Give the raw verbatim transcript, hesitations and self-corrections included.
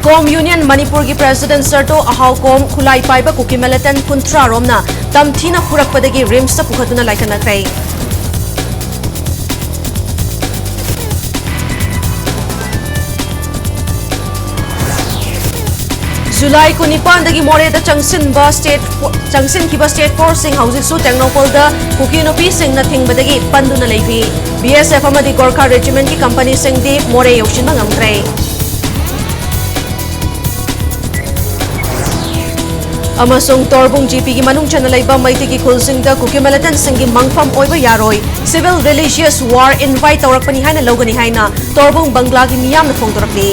ꯀꯣꯝ union ꯃꯅꯤꯄꯨꯔꯒꯤ president ꯁꯔꯇꯣ ꯑꯍꯥꯎ ꯀꯣꯝ ꯈꯨꯠꯂꯥꯏ ꯄꯥꯏꯕ ꯀꯨꯀꯤ ꯃꯤꯂꯤꯇꯦꯟꯠ ꯀꯨꯟꯊ꯭ꯔꯥ ꯔꯣꯝꯅ ꯇꯝꯊꯤꯅ ꯐꯨꯔꯛꯄꯗꯒꯤ ꯔꯤꯝꯁꯇ ꯄꯨꯈꯠꯇꯨꯅ ꯂꯥꯏꯀꯠꯅꯈ꯭ꯔꯦ꯫ ꯖꯨꯂꯥꯏ ꯀꯨꯟꯅꯤꯄꯥꯟꯗꯒꯤ ꯃꯣꯔꯦꯗ ꯆꯪꯁꯤꯟꯕ ꯁ꯭ꯇꯦꯠ ꯐꯣ-, ꯆꯪꯁꯤꯟꯈꯤꯕ ꯁ꯭ꯇꯦꯠ ꯐꯣꯔꯁꯁꯤꯡ ꯍꯧꯖꯤꯛꯁꯨ ꯇꯦꯡꯅꯧꯄꯜꯗ ꯀꯨꯀꯤ ꯅꯨꯄꯤꯁꯤꯡꯅ ꯊꯤꯡꯕꯗꯒꯤ ꯄꯟꯗꯨꯅ ꯂꯩꯔꯤ꯫ ꯕꯤ ꯑꯦꯁ ꯑꯦꯐ ꯑꯃꯗꯤ ꯒꯣꯔꯈꯥ ꯔꯦꯖꯤꯃꯦꯟꯠꯀꯤ ꯀꯝꯄꯅꯤꯁꯤꯡꯗꯤ ꯃꯣꯔꯦ ꯌꯧꯁꯤꯟꯕ ꯉꯝꯈ꯭ꯔꯦ꯫ ꯑꯃꯁꯨꯡ ꯇꯣꯔꯕꯨꯡ ꯖꯤ ꯄꯤꯒꯤ ꯃꯅꯨꯡ ꯆꯟꯅ ꯂꯩꯕ ꯃꯩꯇꯩꯒꯤ ꯈꯨꯜꯁꯤꯡꯗ ꯀꯨꯀꯤ ꯃꯤꯂꯤꯇꯦꯟꯠꯁꯤꯡꯒꯤ ꯃꯪꯐꯝ ꯑꯣꯏꯕ ꯌꯥꯔꯣꯏ꯫ Civil religious war invite ꯇꯧꯔꯛꯄꯅꯤ ꯍꯥꯏꯅ ꯂꯧꯒꯅꯤ ꯍꯥꯏꯅ ꯇꯣꯔꯕꯨꯡ ꯕꯪꯒ꯭ꯂꯥꯒꯤ ꯃꯤꯌꯥꯝꯅ ꯐꯣꯡꯗꯣꯔꯛꯂꯤ꯫